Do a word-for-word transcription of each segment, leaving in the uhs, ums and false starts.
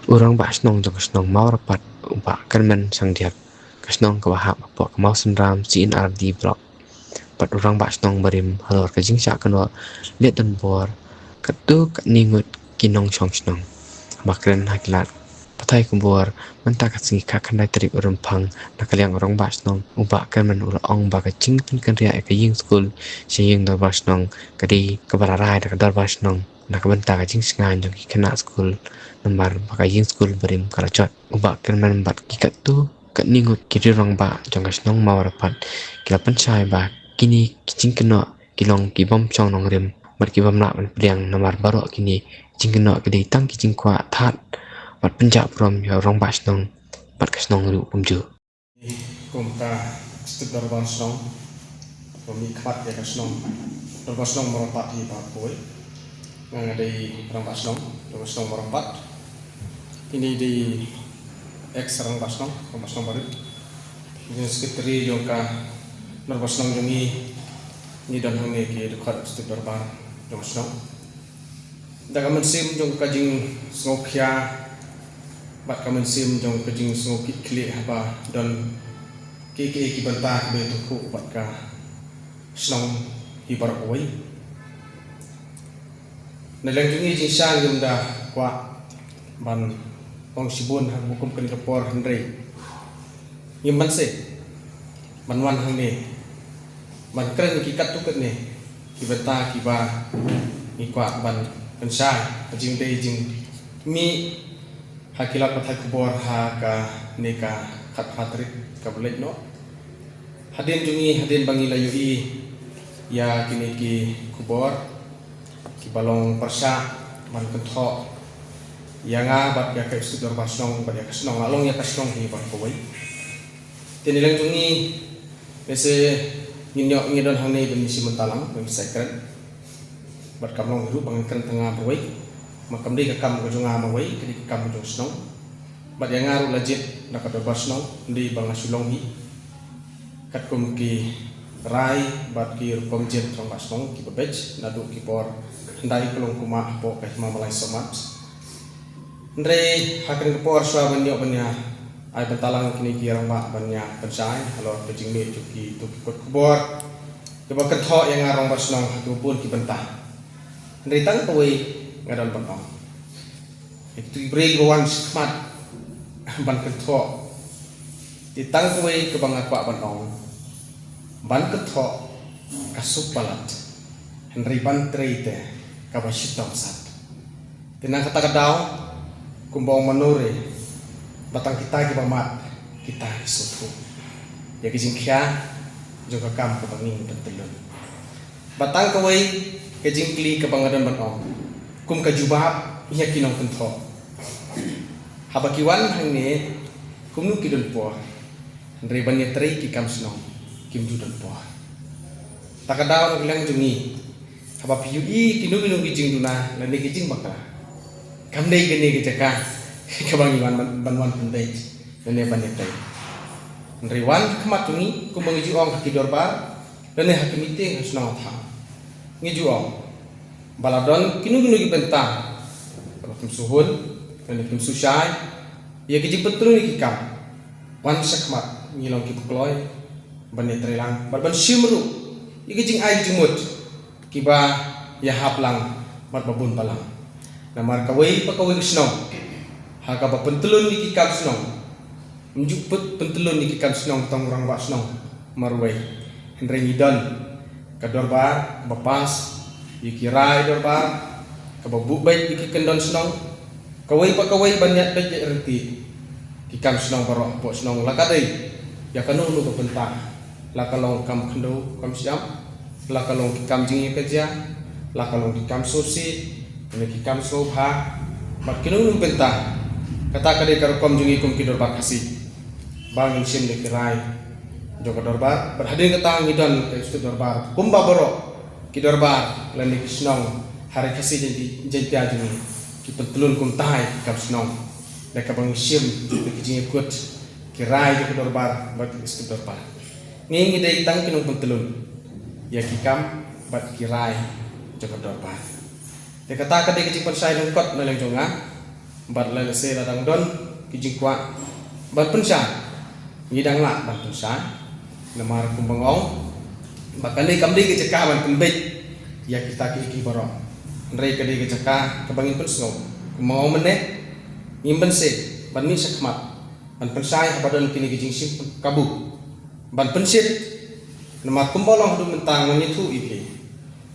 U Rangbah Shnong jong ka shnong Mawrapat, u Bah Kyrmen Shangdiat, ka shnong kaba hap hapoh ka Mawsynram C and R D Block, bad u Rangbah Shnong barim halor ka jingshah kynnoh leit donbor katto katne ngut ki nongshong shnong. Haba kren ha ki lad pathai khubor mynta ka sngi khatkhyndai tarik u Rymphang, na ka liang u Rangbah Shnong u Bah Kyrmen u la ong ba ka jingpynkynriah ïa ka ïing skul sha ïing dorbar shnong ka dei kaba la rai da ka dorbar shnong na ka bynta ka jingshngaiñ jong ki khynnah skul, namar ba ka ïing skul barim ka la jot. U Bah Kyrmen bad ki katto katne ngut ki riew rangbah jong ka shnong Mawrapat ki la pynshai ba kine ki jingkynnoh ki long ki bym shong nongrim bad ki bym lah ban pdiang, namar baroh kine ki jingkynnoh ki dei tang ki jingkwah thad bad pynjah burom ïa u Rangbah Shnong bad ka shnong ruh kumjuh. Kumta, Step Dorbar Shnong, ba mih khmat ïa ka shnong Dorbar Shnong Mawrapat hi ba kawei. Nga nga dei Rangbah Shnong Dorbar Shnong Mawrapat. Kine dei ex Rangbah Shnong, Rangbah Shnong barit. Jong Secretary jong ka Dorbar Shnong jong ngi, ngi don hangne ki dkhot Step Dorbar jong ka shnong. Da ka mynsiem jong ka jingsngewkhia bad ka mynsiem jong ka jingsngewkhih khlieh haba don kiei kiei ki bynta kiba ïathuh bad ka shnong hi baroh kawei. Na liang jong ngi jingshisha ngim da kwah ban ong shibun ha kaba kum kane ka por, hynrei ngim banse ban wan hangne ban kren ki katto katne ki bynta kiba ngi kwah ban pynshai ha jingdei jingmih ha ki lad pathai khubor ha kane ka khatphra tarik kaba leit noh. Hadien jong ngi, hadien ba ngi la ïohi ïa kine ki khubor kiba long pyrshah ban kynthoh ïa nga bad ïa ka Step Dorbar Shnong bad ïa ka shnong, la long ïa ka shnong hi baroh kawei. Te na liang jong ngi, lehse ngin ïoh, ngi don hangne ban ïashim bynta lang, ban ïashai kren. Bad kam long hi ruh ba ngan kren tang nga marwei. Ma kam dei ka kam ka jong nga marwei, ka dei ka kam ka jong shnong. Bad ïa nga ruh la jied na ka dorbar shnong, ym dei ba nga shu long hi. Katkum ki rai bad ki rukom jied rangbah shnong kiba beit naduh ki por hyndai Klong Kuma hapoh ka Hima Malai Sohmat. Hynrei ha kane ka por shuwa ban ïoh ban ïa ai bynta lang kine ki rangbah ban ïa pynshai halor ka jingmih jong kito ki kot khubor kiba kynthoh ïa nga rangbah shnong ha kiba bun ki bynta. Hynrei tang kawei nga don ban ong. Ïa kito ki briew kiba wan shakhmat ban kynthoh, te tang kawei kaba nga kwah ban ong, ban kynthoh ka suk palat, hynrei ban trei te kaba shitom sat. Te na kata ka daw, kumba ong mano re, ba tang kita kiba mad, kita ki sngewthuh ïa ka jingkhia jong ka kam kaba ngi pyntyllun. Ba tang kawei ka jingkylli kaba nga don ban ong kum ka jubab ïa ki nongkynthoh. Haba ki wan hangne, kumno ki don por? Hynrei ban ïa trei ki kam shnong kim ju don por. Ta ka daw na ka liang jong ngi, haba phi ïohi kino kino ki jingduna lane ki jingbakla, kam dei kane ka jaka kaba ngi wan ban, ban wan pynbeit lane ban ïa trei. Hynrei wan ha khmat jong ngi, kumba ngi ju ong ha ki dorbar lane ha ki meeting ha shnong ha thaw, ngi ju ong ba la don kino kino ki bynta kaba kim shu hun lane kim shu shai ïa ki jingpyntrei ïa ki kam, wan shakhmat ngi long kiba kloi ban ïa trei lang bad ban shim ruh ïa ki jingai ki jingmut kiba ïa hap lang bad ba bun balang. Namar kawei pa kawei ka shnong, ha kaba pyntyllun ïa ki kam shnong, ym ju pyn-, pyntyllun ïa ki kam shnong tang u rangbah shnong marwei, hynrei ngi don ka dorbar kaba pass ïa ki rai dorbar, kaba buh beit ïa ki kyndon shnong, kawei pa kawei ban ïaid beit ïaid ryntih ki kam shnong baroh hapoh shnong, la ka dei ïa kano kano ka bynta, la ka long kam khyndew kam shyiap, la ka long ki kam jingïakajia, la ka long ki kam sngewsih, ne ki kam sngewbha, bad kino kino ki bynta. Kata ka dei ka rukom jong ngi kum ki dorbar Khasi, ba ngin shim da ki rai jong ka dorbar. Bad hadien kata ngi don ka Institute Dorbar, kumba baroh ki dorbar lane ki shnong ha ri Khasi Jainti-, Jaintia jong ngi, ki pyntyllun kumta ïa ki kam shnong da kaba ngi shim da ki jingïakut ki rai jong ka dorbar bad ki Institute Dorbar. Ngi ngi dei tang ki nongpyntyllun ïa ki kam bad ki rai jong ka dorbar. Te kata ka dei ka jingpynshai lyngkot na liang jong nga. Bad lehse la dang don ki jingkwah ban pynshai, ngi dang lah ban pynshai. Namar kumba nga ong ba kane kam dei ka jaka ban pynbeit ïa kita ki, ki baroh. Hynrei ka dei ka jaka kaba ngin pynsngew. Kumba nga ong mynne, ngim banse ban mih shakhmat ban pynshai haba don kine ki jingshim kabu ban pynshit. Namar kumba long haduh mynta ngan ïathuh ïa phi,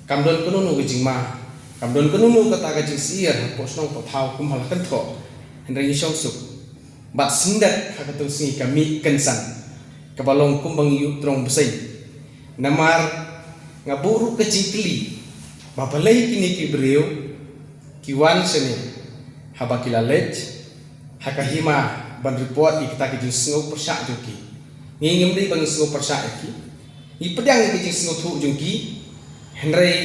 kam don kano kano ka jingma, kam don kano kano kata ka jingsyier hapoh shnong hapoh thaw kum ha la kynthoh. Hynrei ngi shong suk bad syndet ha katto sngi ka mih kynsan kaba long kumba ngi ïoh trong bseiñ. Namar nga buh ruh ka jingkylli ba balei kine ki briew ki wan shane haba ki la leit ha ka hima ban report ïa kita ki jingsngew pyrshah jong ki. Ngi ngim dei ba ngi sngew pyrshah ïa ki, ngi pdiang ïa ki jingsngewthuh jong ki. Hynrei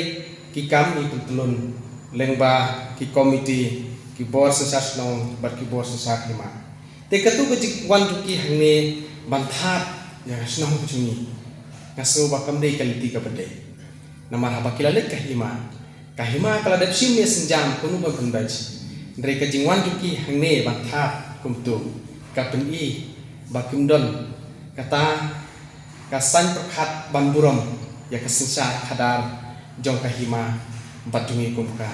ki kam ngi pyntlun lyngba ki komiti, ki bor synshar shnong bad ki bor synshar hima. Te katto ka jingwan jong ki hangne ban thad ïa ka shnong jong ngi, nga sngew ba kam dei ka lynti kaba dei. Namar haba ki la leit ka hima, ka hima ka la dep shim ïa sienjam kumno ban pynbeit. Hynrei ka jingwan jong ki hangne ban thad kumto ka pyni ba kim don kata ka saiñ pyrkhat ban burom ïa ka synshar khadar jong ka hima bad jong ngi kum ka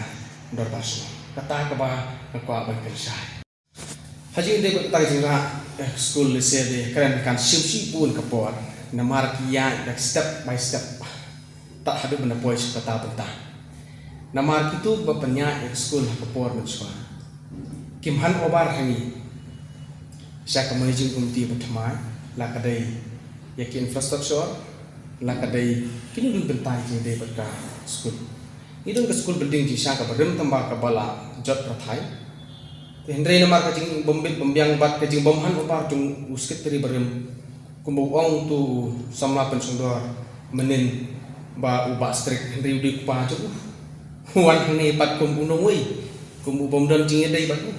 dorbar shnong. Kata kaba nga kwah ban pynshai. Ha jingïadei bad kata ka jingrah, eh, skul lehse te kren kan shim shibun ka por. Namar ki ïaid da step by step tad haduh ban da poi sha kata bynta. Namar kito ba pynïaid ïa ka skul ha ka por mynshuwa kim hand over ha ngi sha ka managing committee ba thymmai, la ka dei ïa ki infrastructure, la ka dei kino kino bynta ïa jingïadei bad ka skul. Ngi don ka skul building jingshisha kaba rim tang ba kaba la jot rathai. Te hynrei namar ka jingbym bit bym biang bad ka jingbym hand over jong u secretary barim, kumba u ong uto u samla pynshongdor mynnin ba u bah strict, hynrei u dei u kpa jong u, u wan hangne pat kum u nongwei, kum u bym don jingïadei bad u.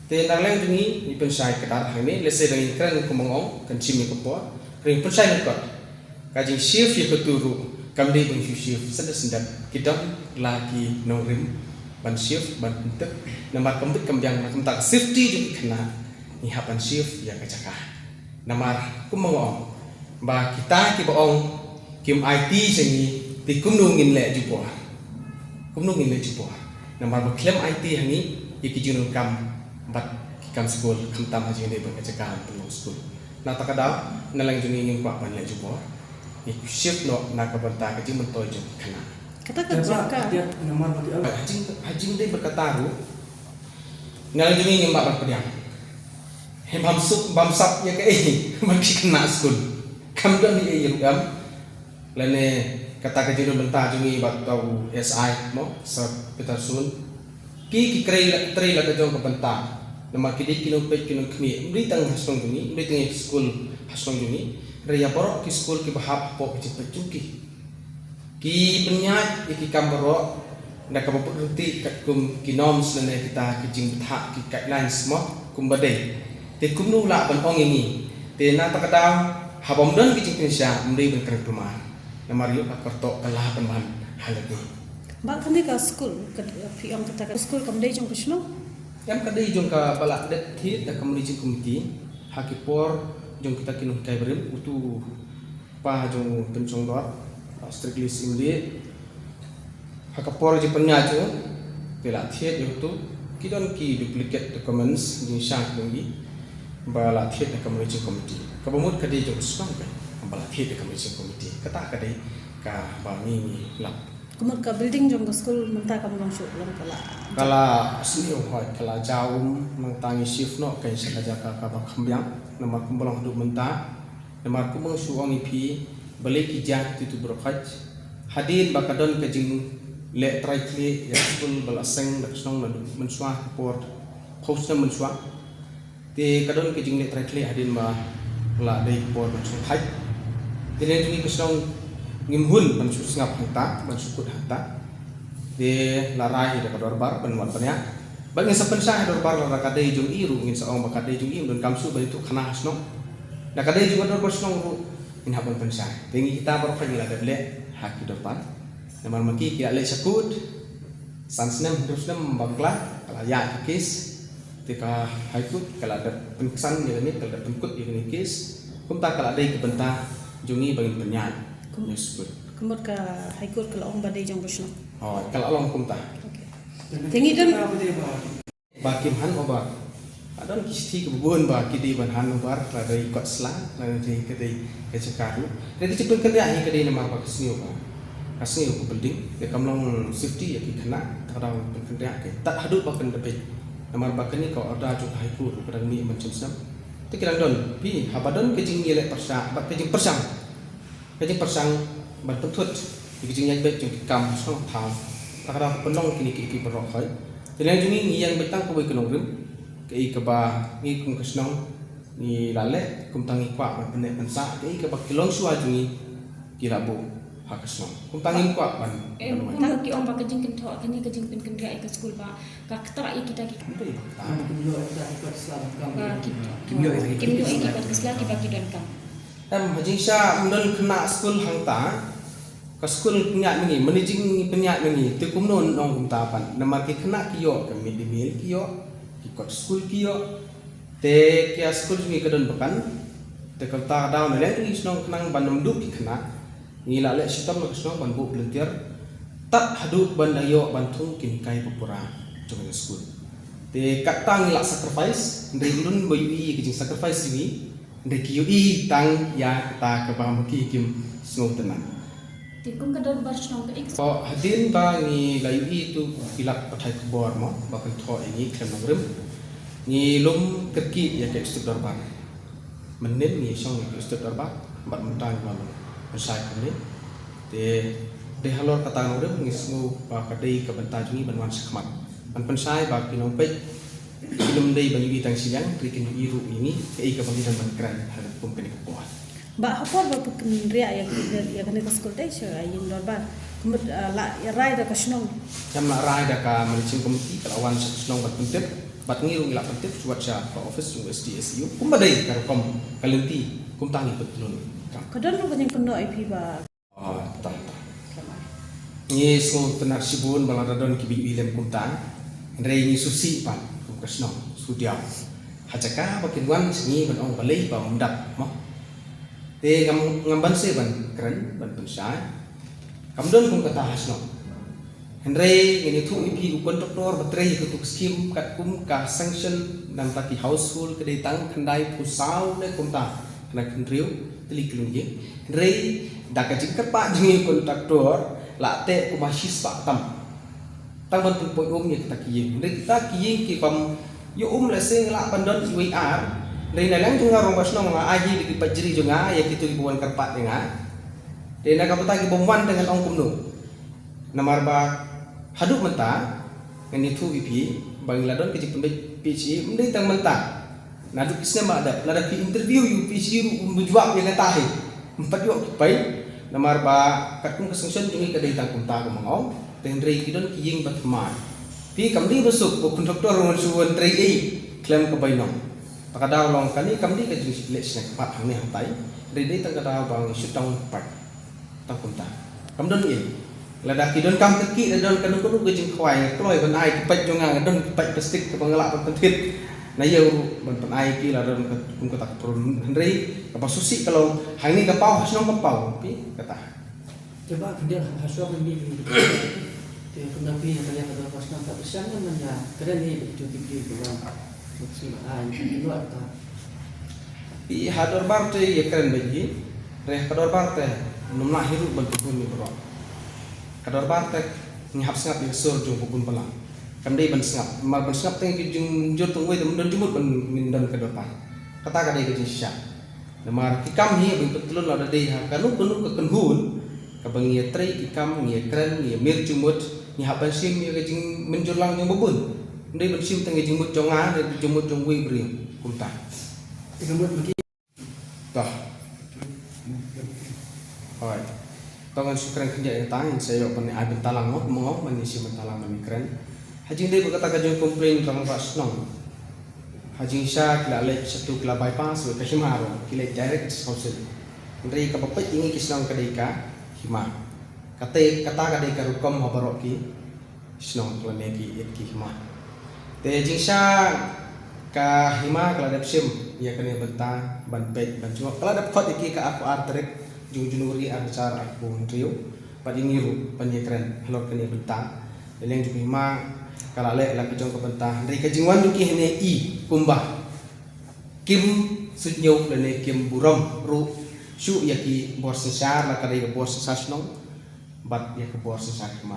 Te na liang jong ngi ngi pynshai kdar hangne, lehse dang ïakren kumba nga ong kan shim ïa ka por, hynrei pynshai lyngkot. Ka jingshift ïa katu ruh kam dei ban shu shift syndet syndet. Ki don la ki nongrim ban shift ban pyntip. Namar kam bit kam biang na ka bynta ka safety jong ki khynnah ngi hap ban shift ïa ka jaka. Namar kumba nga ong ba kita kiba ong kim aiti sha ngi, te kumno ngin leh jubor? Kumno ngin leh jubor? Namar ba khlem aiti ha ngi ïa ki jingdonkam bad ki kam skul, khamtam ha jingïadei bad ka jaka ban pynlong skul. Na kata ka daw, na liang jong ngi ngim kwah ban leh jubor. Ngi shift noh na ka bynta ka jingmyntoi jong ki khynnah. Kata ka jaka. Ha jing, ha jingdei bad kata ruh, na liang jong ngi ngim lah ban pdiang. Hynrei bam suk bam sap ïa kaei bad ki khynnah skul. Kam don ei ei ruh em. Lane kata ka jingdon bynta jong ngi bad uta u S I mo, Sir Peterson. Ki, ki trei la, trei la ka jong ka bynta. Namar ki dei ki nongpeit ki nongkhmih, ym dei tang ha shnong jong ngi, ym dei tang ïa ka skul ha shnong jong ngi, hynrei ïa baroh ki skul kiba hap hapoh ka jingpeit jong ki. Ki pynïaid ïa ki kam baroh da kaba bud ryntih katkum ki norms lane kita ki jingbthah, ki guidelines mo, kumba dei. Te kumno lah ban ong ïa ngi? Te na kata ka daw, haba ym don ki jingpynshai ym dei ban kren kulmar. Namar ïoh ka kyrtoh ka lah ban wan ha lade. Ba kane ka skul, ka, phi ong kata ka skul kam dei jong ka shnong? Em, ka dei jong ka, ba la dep thied da ka managing committee ha ki por jong kita ki nonghikai barim, utu pa jong u pynshongdor, Bah Strictly Syiemlieh. Ha ka por jingpynïaid jong u, te la thied ïa uto, ki don ki duplicate documents, jingshisha ki don ki, ba la thied da ka managing committee. Kaba mut ka dei jong ka shnong ka, ba la thied da ka managing committee. Kata ka dei kaba ngi ngi lap. Ka mut ka building jong ka skul mynta kam long shuh, long ka la, ka la sniew, hooid, ka la jaw um, nangta ngi shift noh ka sha ka jaka kaba kham biang, namar kumba long haduh mynta. Namar kumba nga shu ong ïa phi, balei ki jia kito baroh khoit. Hadien ba ka don ka jingleh trai khlieh ïa ka skul ba la seng da ka shnong naduh mynshuwa ka por, phew snem mynshuwa. Te ka don ka jingleh trai khlieh hadien ba la dei ka por ban shongthait. Te lei jong ngi ka shnong ngim hun ban shu sngap hangta, ban shu kut hangta. Te la rai hi da ka dorbar ban wan pynïaid. Bad ngin sa pynshai ha dorbar lada ka dei jong i ruh, ngin sa ong ba ka dei jong i, ym donkam shuh ban ïathuh khana ha shnong. Da ka dei jong ka dorbar shnong ruh ngin hap ban pynshai. Te ngi kita baroh ngi la dep leh ha ki dorbar. Namar ma ki ki la leh shakut san snem, hynriew snem bakla, ka la ïaid ka case. Te ka High Court ka la dep pynksan ïa kane, ka la dep pynkut ïa kane case. Kumta ka la dei ka bynta jong ngi ba ngin pynïaid ïa skul. Ka mut ka High Court ka la ong ba dei jong ka shnong. Oh, ka la long kumta. Okay. Te ngi don ba kim hand over. Ka don ki shithi kiba bun ba ki dei ban hand over, lada i kot sla, lada dei ka dei ka jaka ruh. Te ka jingpynkynriah hi ka dei namar ba ka sngew ba, ka sngew ka building, te kam long safety ïa ki khynnah, te ka dei ban pynkynriah, te tad haduh ba kan da peit. Namar ba kane ka order jong ka High Court ka dang mih man snem snem. Te ki dang don, phi, haba don ka jingïaleh pyrshah bad ka jingpyrshang, ka jingpyrshang ban pynthut ïa ka jingïaid beit jong ki kam shnong thaw, te ka dei ka pynlong kine kiei kiei baroh. Hooid, te lei jong ngi ngi ïeng beit tang kawei ka nongrim, kaei kaba ngi kum ka shnong ngi la leh, kumta ngi kwah ban pynneh pynsah, kaei kaba ki longshuwa jong ngi ki la buh ha ka shnong, kumta ngim kwah ban, eh, ban wan. Kumta ki ong ba ka jingkynthoh kane ka jingpynkynriah ïa ka skul ba ka ktah ïa kita ki. Kumta ïa ka ktah. Ba ki, kim ïoh ïa ki kot sla kiba ki donkam. Em, ha jingshisha ym don khynnah skul hangta. Ka skul pynïaid ma ngi, mynne jing pynïaid ma ngi, te kumno yn ong kumta pat? Namar ki khynnah ki ïoh ka mid day meal, ki ïoh ki kot skul, ki ïoh. Te ka skul jong ngi ka don ba kan, te kata ka daw na liang jong ngi shnong khnang ban ym duh ki khynnah, ngi la leh shitom na ka shnong ban buh volunteer tad haduh ban da ïoh ban thung ki nonghikai ba pura jong ka skul. Te kata ngi la sacrifice, hynrei ym don ba ïohi ïa ka jingsacrifice jong ngi. Hynrei ki ïohi tang ïa kata kaba ma ki kim sngewtynnat. Te kum ka dorbar shnong ka ik. To, hadien ba ngi la ïohi tu ki lak pathai khubor mo ba kynthoh ïa ngi khlem nongrim, ngi lum kyrkieh ïa ka executive dorbar. Mynnin ngi shong ïa ka executive dorbar bad mynta ngi wan pynshai kumne. Te dei halor kata nongrim ngi sngew ba ka dei ka bynta jong ngi ban wan shakhmat ban pynshai ba ki nongpeit kin ym dei ban ïohi tang shiliang, hynrei kin ïohi ruh ïa ngi kaei kaba ngi dang ban kren ha kum kane ka por. Ba ha por ba pynriah ïa, ïa kane ka skul te sha ïing dorbar, ka mut, ah, la rai da ka shnong. Ym la rai da ka managing committee, ka la wan sha ka shnong ban pyntip bad ngi ruh ngi la pyntip shuwa sha ka office jong S D S E U. Kumba dei ka rukom ka lynti kumta ngi pyntlun. Ka don ruh ka jingkynnoh ïa phi ba Oh, tah, tah. Ngi sngewtynnat shibun ba lada don kiba ïohi lem kumta, hynrei ngi sngewsih pat kum ka shnong, sngewdiaw. Ha jaka ba kin wan sha ngi ban ong balei ba ym dap mo. Te ngam, ngam banse ban kren ban pynshai. Kam don kum kata ha shnong. Hynrei ngan ïathuh ïa phi, u contractor ba trei ïa katu ka skim katkum ka sanction na bynta ki household ka dei tang khyndaiphew saw ne kumta, khyndai phew hynriew tylli ki longïing. Hynrei da ka jingkyrpad jong u contractor la teh kumba shispah tam tang ban pynpoi um ïa kita ki ïing. Hynrei kita ki ïing ki bym ïoh um, lehse nga lah ban don iwei ar. Hynrei na liang jong nga u rangbah shnong nga ai hi da ki paidjri jong nga ïa kito kiba wan kyrpad ïa nga. Te na ka bynta ki bym wan te ngan ong kumno? Namar ba haduh mynta ngan ïathuh ïa phi ba ngi la don ka jingpynbeit P H E, ym dei tang mynta. Naduh ki snem ba dep, lada phi interview ïa u P H E ruh um jubab ïa kata hi. Ym pat ïoh ki paid. Namar ba katkum ka sanction jong ngi ka dei tang kumta kumba nga ong. Te hynrei ki don ki ïing ba thymmai. Phi, kam dei ba suk ba contractor ruh ngan shu wan trei ei khlem ka bainong. Ta ka daw long kane kam dei ka jingleh sngewbha hangne hangtai. Hynrei dei tang ka daw ba ngi shu tang paid. Tang kumta. Kam don ei. Lada ki donkam kyrkieh, lada don kano kano ka jingkhawai, nga kloi ban ai ki paid jong nga, nga don ki paid plastik kaba nga lah ban pynthit na ïew ruh ban pynai ki, lada don ka, kum kata ka prun. Hynrei kaba sngewsih ka long hangne ka paw, ha shnong ka paw. Phi, kata. Te ba khyndiat ha shnong ni ni. Te kumno phi na ka liang ka dorbar shnong, ta pyrshang ne men ïa kren ne ïa kito ki briew ki wan. Ki wan ai ki wan ta. Phi, ha dorbar te ïa kren beit hi. Re ka dorbar te ym lah hi ruh ban pynhun ïa baroh. Ka dorbar te ngi hap sngap ïa ka sur jong u bun balang. Kam dei ban sngap, namar ban sngap tang ïa ki jingjur tang wei te ym don jingmut ban ngin don ka dorbar. Kata ka dei ka jingshisha. Namar ki kam hi ba ngi pyntlun, lada dei ha kano kano ka kynhun kaba ngi ïatrei ki kam, ngi ïakren, ngi ïamir jingmut, ngi hap ban shim ïa ka jingmynjur lang jong ba bun. Ym dei ban shim tang ïa jingmut jong nga ne jingmut jong uwei u briew. Kumta. Te ka mut ma ki. Toh. Hooid. To ngan shu kren khyndiat ïa kata, ngin sa ïoh ban ai bynta lang mo, kumba nga ong, ban ïashim bynta lang ban ïakren. Ha jingdei bad kata ka jingcomplain rangbah shnong, ha jingshisha ki la leit shatu, ki la bypass bad ka hima ruh, ki leit direct sha council. Hynrei kaba peit ïa ngi ki shnong ka dei ka hima. Kata, kata ka dei ka rukom ha baroh ki shnong lane ki ïeit ki hima. Te jingshisha Ka hima ka la dep shim ïa kane bynta ban peit ban jngoh. Ka la dep khot ïa ki ka arphew ar tarik jong January arhajar arphew hynriew. Bad ïa ngi ruh ban ïakren halor kane bynta. Ïa leng jong ka hima ka la leh la ka jong ka bynta. Hynrei ka jingwan jong ki hangne i kumba kim suidñiew lane kim burom ruh shuh ïa ki bor synshar, la ka dei ka bor synshar shnong bad ïa ka bor synshar hima.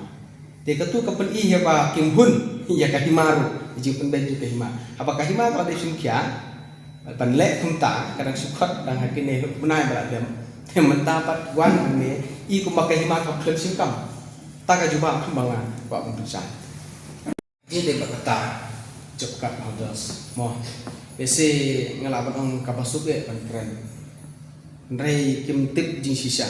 Te katu ka pyni ïa ba kim hun ïa ka hima ruh, ïa jingpynbeit jong ka hima. Haba ka hima ka la dei shim khia ban leh kumta, ka dang shu khot dang ha kine bnai ba la dem. Te mynta pat wan hangne i kumba ka hima kam khlem shim kam. Ta ka jubab kumba nga kwah ban pynshai. Jingdei bad kata jop kat holders mo. Bese nga lah ban ong kaba suk eh ban kren. Hynrei kim tip jingshisha.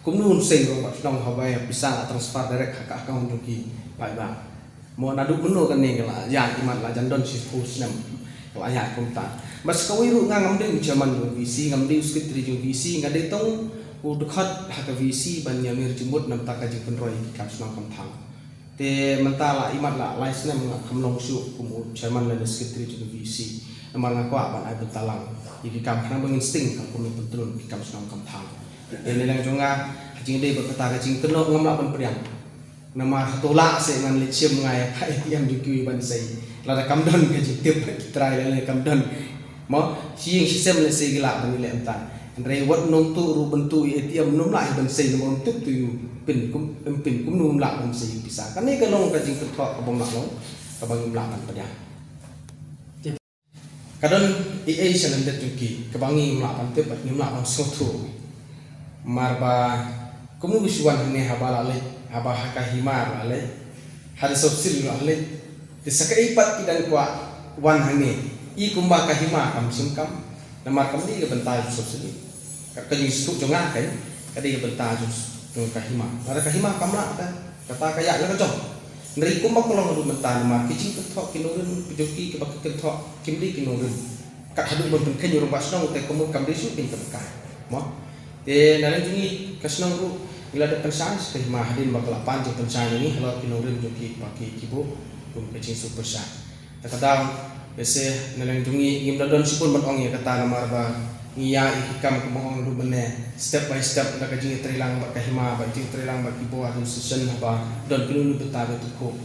Kumno un sei ruh ba shnong haba ïa pisa la transfer direct ha ka account jong ki paidbah. Mo naduh mynno kane ka la ïa imat la jan don shiphew snem. Ka la ïa kumta. Bad sa kawei ruh nga ngam dei u chairman jong VC, ngam dei u secretary jong VC, nga dei tang u dkhot ha ka VC ban ïa mir jingmut namar ka jingpynroi ki kam shnong kam thaw. Te mynta la imat la lai snem nga kham long shuh kum u chairman lane secretary jong VC. Namar nga kwah ban ai bynta lang ïa ki kam khnang ba ngin sting ka kum u pyntrun ki kam shnong kam thaw. Te ne lang jong nga ha jingdei bad kata ka jingkynnoh ngam lah ban pdiang. Namar hato lah se ngan leit shim nga ïa ka ATM jong kiwei ban sei. Lada kam don ka jingtip ki trai lane kam don. Mo, shi ïing shi sem lehse ki lah ban ïaleh mynta. Hynrei wat nongtuh ruh ban tuh ïa ATM nym lah hi ban sei namar ym tip tuh ïa u pin kum, ym pin kumno ym lah ban sei pisa. Kane ka long ka jingkynthoh kaba ym lah long, kaba ngim lah ban pdiang. Ka don ei ei sha lyndet jong ki, kaba ngim lah ban tip bad ngim lah ban sngewthuh. Namar ba kumno ki shu wan hangne haba la leit, haba ha ka hima la leit, ha Resort City la leit. Te sa kaei pat ki dang kwah wan hangne, i kumba ka hima kam shim kam. Namar kam dei ka bynta jong Resort City. Ka, ka jingsngewthuh jong nga kein, ka dei ka bynta jong, jong ka hima. Lada ka hima kam lah te, kata ka ïaid la ka jong. Hynrei kumba ka long haduh mynta namar ki jingkynthoh ki nongrim ki jong ki kiba ki kynthoh kim dei ki nongrim. Kat haduh ban pynkheiñ u rangbah shnong te ka mut kam dei shuh kein kaba kai. Mo? Te na liang jong ngi ka shnong ruh ngi la dep pynshai sha ka hima hadien ba ka la pan jingpynshai na ngi halor ki nongrim jong ki ba ki, ki buh kum ka jingsngewpynshai. Te ka daw, bese na liang jong ngi ngim da don shibun ban ong ïa kata namar ba ngi ïa ïa ki kam kumba ong ruh mynne step by step da ka jingïatreilang bad ka hima, bad jingïatreilang bad ki bor administration haba don kino kino bynta ba tyngkhuh.